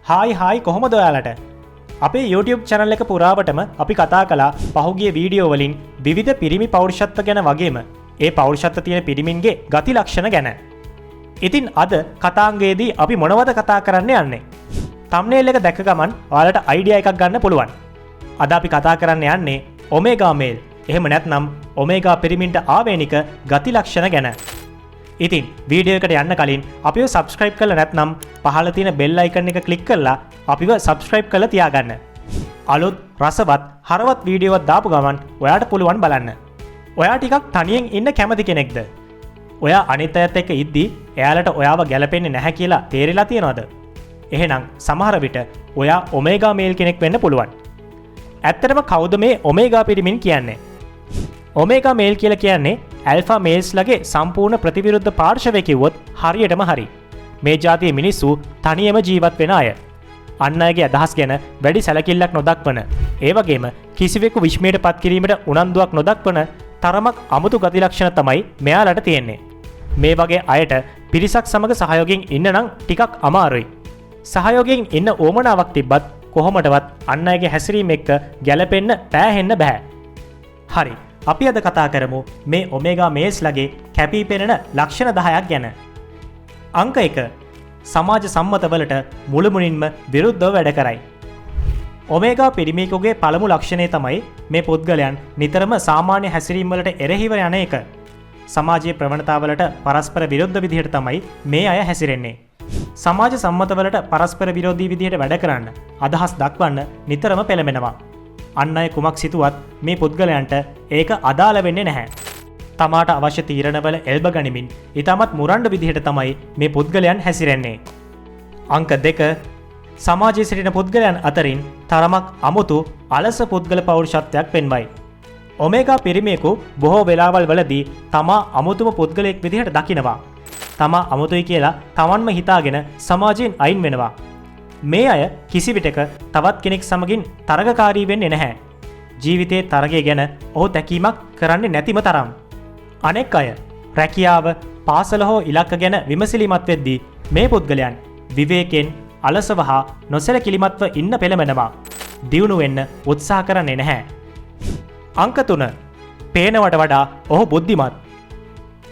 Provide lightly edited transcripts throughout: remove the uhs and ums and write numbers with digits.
Hi hi, කොහොමද ඔයාලට? අපේ YouTube channel එක පුරාවටම අපි කතා කළා පහුගිය වීඩියෝ වලින් විවිධ පිරිමි පෞරුෂත්ව ගැන වගේම ඒ පෞරුෂත්ව තියෙන පිරිමින්ගේ ගති ලක්ෂණ ගැන. ඉතින් අද කතාංගයේදී අපි මොනවද කතා කරන්න යන්නේ? තම්නේල් එක දැක්ක ගමන් ඔයාලට අයිඩියා එකක් ගන්න පුළුවන්. අද අපි කතා කරන්න යන්නේ ඔමේගා මේල්, එහෙම නැත්නම් ඔමේගා පිරිමින්ට ආවේනික ගති ලක්ෂණ ගැන. ඉතින් වීඩියෝ එකට යන්න කලින් අපිව සබස්ක්‍රයිබ් කරලා නැත්නම් පහළ තියෙන බෙල් අයිකන් එක ක්ලික් කරලා අපිව සබස්ක්‍රයිබ් කරලා තියාගන්න. අලුත් රසවත් හරවත් වීඩියෝවක් දාපු ගමන් ඔයාට පුළුවන් බලන්න. ඔයා ටිකක් තනියෙන් ඉන්න කැමති කෙනෙක්ද? ඔයා අනිත් අයත් එක්ක ඉද්දි එයාලට ඔයාව ගැලපෙන්නේ නැහැ කියලා තේරිලා තියනවද? එහෙනම් සමහර විට ඔයා ඔමේගා මේල් කෙනෙක් වෙන්න පුළුවන්. ඇත්තටම කවුද මේ ඔමේගා පිරිමින් කියන්නේ? ඔමේගා මේල් කියලා කියන්නේ ඇල්ෆා මේල්ස්ලගේ සම්පූර්ණ ප්‍රතිවිරුද්ධ පාර්ශවය කිව්වොත් හරියටම හරි. මේ ජාතියේ මිනිස්සු තනියම ජීවත් වෙන අය. අන් අයගේ අදහස් ගැන වැඩි සැලකිල්ලක් නොදක්වන, ඒ වගේම කිසිවෙකු විස්මයට පත් කිරීමට උනන්දුවක් නොදක්වන තරමක් අමුතු ගති ලක්ෂණ තමයි මෙයාලට තියෙන්නේ. මේ වගේ අයට පිරිසක් සමග සහයෝගයෙන් ඉන්න නම් ටිකක් අමාරුයි. සහයෝගයෙන් ඉන්න ඕමනාවක් තිබ්බත් කොහොමටවත් අන් අයගේ හැසිරීම එක්ක ගැලපෙන්න පෑහෙන්න බෑ. හරි. අපි අද කතා කරමු මේ ඔමේගා මේල්ස්ලගේ කැපී පෙනෙන ලක්ෂණ 10ක් ගැන. අංක 1, සමාජ සම්මතවලට මුළුමනින්ම විරුද්ධව වැඩ කරයි. ඔමේගා පිරිමියෙකුගේ පළමු ලක්ෂණය තමයි මේ පුද්ගලයන් නිතරම සාමාන්‍ය හැසිරීම් වලට එරෙහිව යන එක. සමාජයේ ප්‍රවණතාවලට පරස්පර විරුද්ධ විදිහට තමයි මේ අය හැසිරෙන්නේ. සමාජ සම්මතවලට පරස්පර විරෝධී විදිහට වැඩ කරන්න, අදහස් දක්වන්න නිතරම පෙළඹෙනවා. අන් අය කුමක් සිතුවත් මේ පුද්ගලයන්ට ඒක අදාළ වෙන්නේ නැහැ. තමාට අවශ්‍ය තීරණවල එල්බ ගනිමින් ඉතාමත් මුරණ්ඩු විදිහට තමයි මේ පුද්ගලයන් හැසිරෙන්නේ. අංක 2, සමාජයේ සිටින පුද්ගලයන් අතරින් තරමක් අමුතු අලස පුද්ගල පෞරුෂත්වයක් පෙන්වයි. ඔමේගා පිරිමියෙකු බොහෝ වෙලාවල් වලදී තමා අමුතුම පුද්ගලයෙක් විදිහට දකිනවා. තමා අමුතුයි කියලා තමන්ම හිතාගෙන සමාජයෙන් අයින් වෙනවා. මේ අය කිසිවිටක තවත් කෙනෙක් සමගින් තරගකාරී වෙන්නේ නැහැ. ජීවිතයේ තරගය ගැන ඔහු තැකීමක් කරන්නේ නැතිම තරම්. අනෙක් අය රැකියාව, පාසල හෝ ඉලක්ක ගැන විමසිලිමත් වෙද්දී මේ පුද්ගලයන් විවේකයෙන් අලසව හා නොසැලකිලිමත්ව ඉන්න පෙළඹෙනවා. දියුණු වෙන්න උත්සාහ කරන්නේ නැහැ. අංක 3, පේනවට වඩා ඔහු බුද්ධිමත්.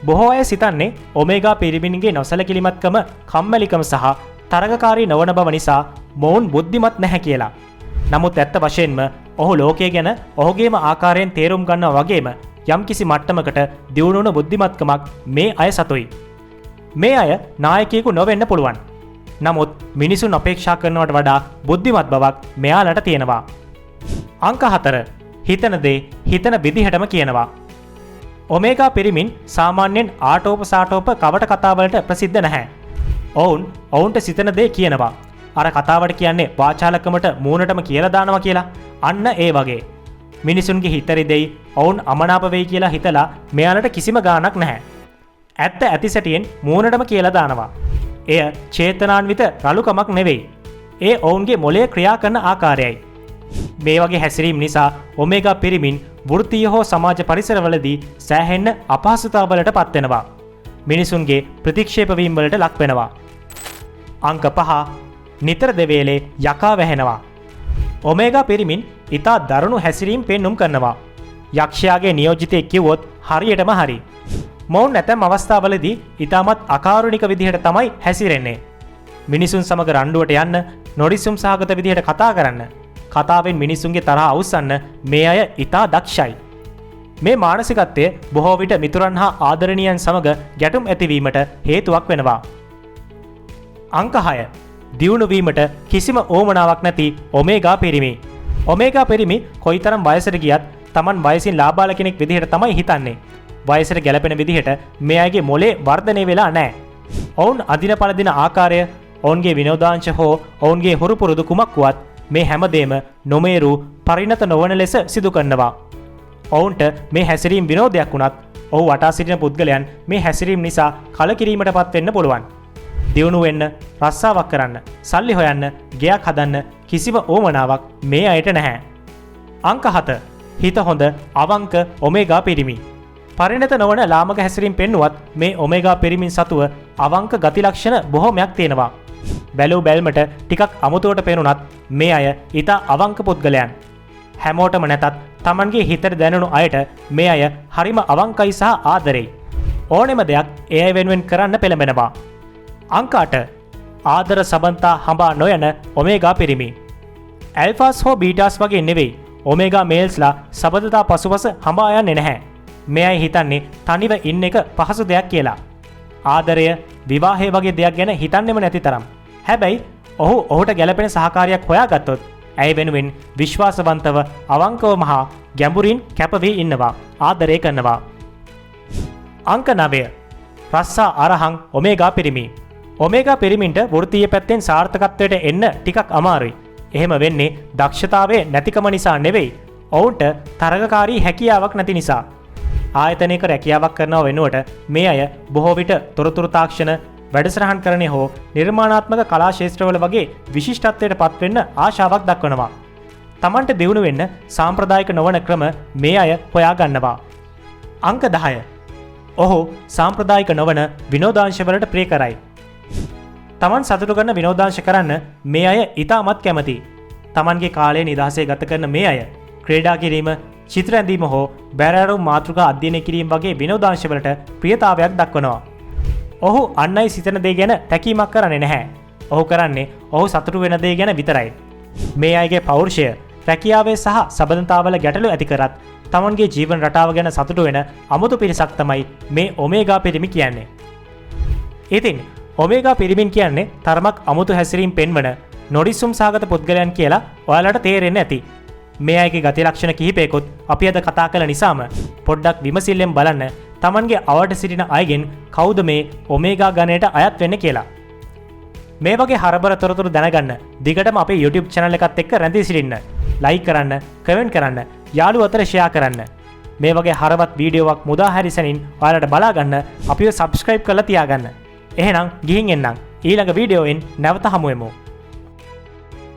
බොහෝ අය සිතන්නේ ඔමේගා පිරිමින්ගේ නොසැලකිලිමත්කම, කම්මැලිකම සහ තරගකාරී නොවන බව නිසා මොවුන් බුද්ධිමත් නැහැ කියලා. නමුත් ඇත්ත වශයෙන්ම ඔහු ලෝකය ගැන ඔහුගේම ආකාරයෙන් තේරුම් ගන්නවා වගේම යම්කිසි මට්ටමකට දියුණු වුණු බුද්ධිමත්කමක් මේ අය සතුයි. මේ අය නායකයෙකු නොවෙන්න පුළුවන්. නමුත් මිනිසුන් අපේක්ෂා කරනවට වඩා බුද්ධිමත් බවක් මෙයාලට තියෙනවා. අංක 4, හිතන දේ හිතන විදිහටම කියනවා. ඔමේගා පිරිමින් සාමාන්‍යයෙන් ආටෝප සාටෝප කවට කතාවලට ප්‍රසිද්ධ නැහැ. ඔවුන් ඔවුන්ට සිතන දේ කියනවා. අර කතාවට කියන්නේ වාචාලකමට මූණටම කියලා දානවා කියලා. අන්න ඒ වගේ. මිනිසුන්ගේ හිත රිදෙයි, ඔවුන් අමනාප වෙයි කියලා හිතලා මෙයාලට කිසිම ගාණක් නැහැ. ඇත්ත ඇති සැටියෙන් මූණටම කියලා දානවා. එය චේතනාන්විත රළුකමක් නෙවෙයි. ඒ ඔවුන්ගේ මොළය ක්‍රියා කරන ආකාරයයි. මේ වගේ හැසිරීම් නිසා ඔමේගා පිරිමින් වෘත්තීය හෝ සමාජ පරිසරවලදී සෑහෙන්න අපහසුතාවලට පත්වෙනවා. මිනිසුන්ගේ ප්‍රතික්ෂේප වීම් වලට ලක් වෙනවා. අංක 5, නිතර දෙවේලේ යකා වැහෙනවා. ඔමේගා පිරිමින් ඉතා දරුණු හැසිරීම් පෙන්නුම් කරනවා. යක්ෂයාගේ නියෝජිතයෙක් කිව්වොත් හරියටම හරි. මොවුන් ඇතැම් අවස්ථාවලදී ඉතාමත් අකාරුණික විදිහට තමයි හැසිරෙන්නේ. මිනිසුන් සමග රණ්ඩුවට යන්න, නොරිස්සුම් සහගත විදිහට කතා කරන්න, කතාවෙන් මිනිසුන්ගේ තරහ අවුස්සන්න මේ අය ඉතා දක්ෂයි. මේ මානසිකත්වය බොහෝ විට මිතුරන් හා ආදරණීයන් සමග ගැටුම් ඇතිවීමට හේතුවක් වෙනවා. අංක 6, දියුණු වීමට කිසිම ඕමනාවක් නැති ඔමේගා පිරිමි. ඔමේගා පිරිමි කොයිතරම් වයසට ගියත් තමන් වයසින් ලාබාල කෙනෙක් විදිහට තමයි හිතන්නේ. වයසට ගැලපෙන විදිහට මේ අයගේ මොලේ වර්ධනය වෙලා නැහැ. ඔවුන් අදින පළදින ආකාරය, ඔවුන්ගේ විනෝදාංශ හෝ ඔවුන්ගේ හුරු පුරුදු කුමක් වුවත් මේ හැමදේම නොමේරු, පරිණත නොවන ලෙස සිදු කරනවා. ඔවුන්ට මේ හැසිරීම් විනෝදයක් වුණත් ඔහු වටා සිටින පුද්ගලයන් මේ හැසිරීම් නිසා කලකිරීමට පත් වෙන්න පුළුවන්. දියුණු වෙන්න, රස්සාවක් කරන්න, සල්ලි හොයන්න, ගෙයක් හදන්න කිසිම ඕමනාවක් මේ අයට නැහැ. අංක 7, හිත හොඳ අවංක ඔමේගා පිරිමි. පරිණත නොවන ලාමක හැසිරීම් පෙන්නුවත් මේ ඔමේගා පිරිමින් සතුව අවංක ගති ලක්ෂණ බොහොමයක් තියෙනවා. බැලූ බැල්මට ටිකක් අමුතුවට පෙනුනත් මේ අය ඉතා අවංක පුද්ගලයන්. හැමෝටම නැතත් තමන්ගේ හිතට දැනුණු අයට මේ අය හරිම අවංකයි සහ ආදරෙයි. ඕනෙම දෙයක් ඒ අය වෙනුවෙන් කරන්න පෙළඹෙනවා. අංක 8, ආදර සබඳතා හඹා නොයන ඔමේගා පිරිමි. ඇල්ෆාස් හෝ බීටාස් වගේ නෙවෙයි, ඔමේගා මේල්ස්ලා සබඳතා පසුපස හඹා යන්නේ නැහැ. මේ අය හිතන්නේ තනිව ඉන්න එක පහසු දෙයක් කියලා. ආදරය, විවාහය වගේ දෙයක් ගැන හිතන්නෙම නැති තරම්. හැබැයි ඔහු ඔහුට ගැලපෙන සහකාරියක් හොයාගත්තොත් ඇය වෙනුවෙන් විශ්වාසවන්තව, අවංකවම හා ගැඹුරින් කැපවී ඉන්නවා, ආදරය කරනවා. අංක 9, රස්සා අරහං ඔමේගා පිරිමි. ඔමේගා පිරිමින්ට වෘත්තීය පැත්තෙන් සාර්ථකත්වයට එන්න ටිකක් අමාරුයි. එහෙම වෙන්නේ දක්ෂතාවය නැතිකම නිසා නෙවෙයි, ඔවුන්ට තරගකාරී හැකියාවක් නැති නිසා. ආයතනයක රැකියාවක් කරනව වෙනුවට මේ අය බොහෝ විට තොරතුරු තාක්ෂණ, වැඩසටහන් හෝ නිර්මාණාත්මක කලා ක්ෂේත්‍රවල වගේ විශිෂ්ටත්වයට පත්වෙන්න ආශාවක් දක්වනවා. තමන්ට දියුණු වෙන්න සාම්ප්‍රදායික නොවන ක්‍රම මේ අය හොයා ගන්නවා. අංක 10, ඔහු සාම්ප්‍රදායික නොවන විනෝදාංශවලට ප්‍රිය කරයි. තමන් සතුටු කරන විනෝදාංශ කරන්න මේ අය ඉතාමත් කැමති. තමන්ගේ කාලය නිදහසේ ගත කරන මේ අය ක්‍රීඩා කිරීම, චිත්‍ර ඇඳීම හෝ බැරෑරුම් මාතෘකා අධ්‍යයනය කිරීම වගේ විනෝදාංශවලට ප්‍රියතාවයක් දක්වනවා. ඔහු අන් අය සිතන දේ ගැන තැකීමක් කරන්නේ නැහැ. ඔහු කරන්නේ ඔහු සතුටු වෙන දේ ගැන විතරයි. මේ අයගේ පෞරුෂය රැකියාවේ සහ සබඳතාවල ගැටලු ඇති කරත් තමන්ගේ ජීවන රටාව ගැන සතුටු වෙන අමුතු පිරිසක් තමයි මේ ඔමේගා පිරිමි කියන්නේ. ඉතින් ඔමේගා පිරිමින් කියන්නේ තරමක් අමුතු හැසිරීම් පෙන්වන නොරිස්සුම් සහගත පුද්ගලයන් කියලා ඔයාලට තේරෙන්න ඇති. මේ අයගේ ගති ලක්ෂණ කිහිපයකුත් අපි අද කතා කළ නිසාම පොඩ්ඩක් විමසිල්ලෙන් බලන්න තමන්ගේ අවට සිටින අයගෙන් කවුද මේ ඔමේගා ගණයට අයත් වෙන්නේ කියලා. මේ වගේ හරබර තොරතුරු දැනගන්න දිගටම අපේ YouTube channel එකත් එක්ක රැඳී සිටින්න. ලයික් කරන්න, කමෙන්ට් කරන්න, යාළුවෝ අතර ෂෙයා කරන්න. මේ වගේ හරවත් වීඩියෝවක් මුදා හැරි සැනින් ඔයාලට බලා ගන්න අපිව සබ්ස්ක්‍රයිබ් කරලා තියාගන්න. එහෙනම් ගිහින් එන්නම්. ඊළඟ වීඩියෝවෙන් නැවත හමු වෙමු.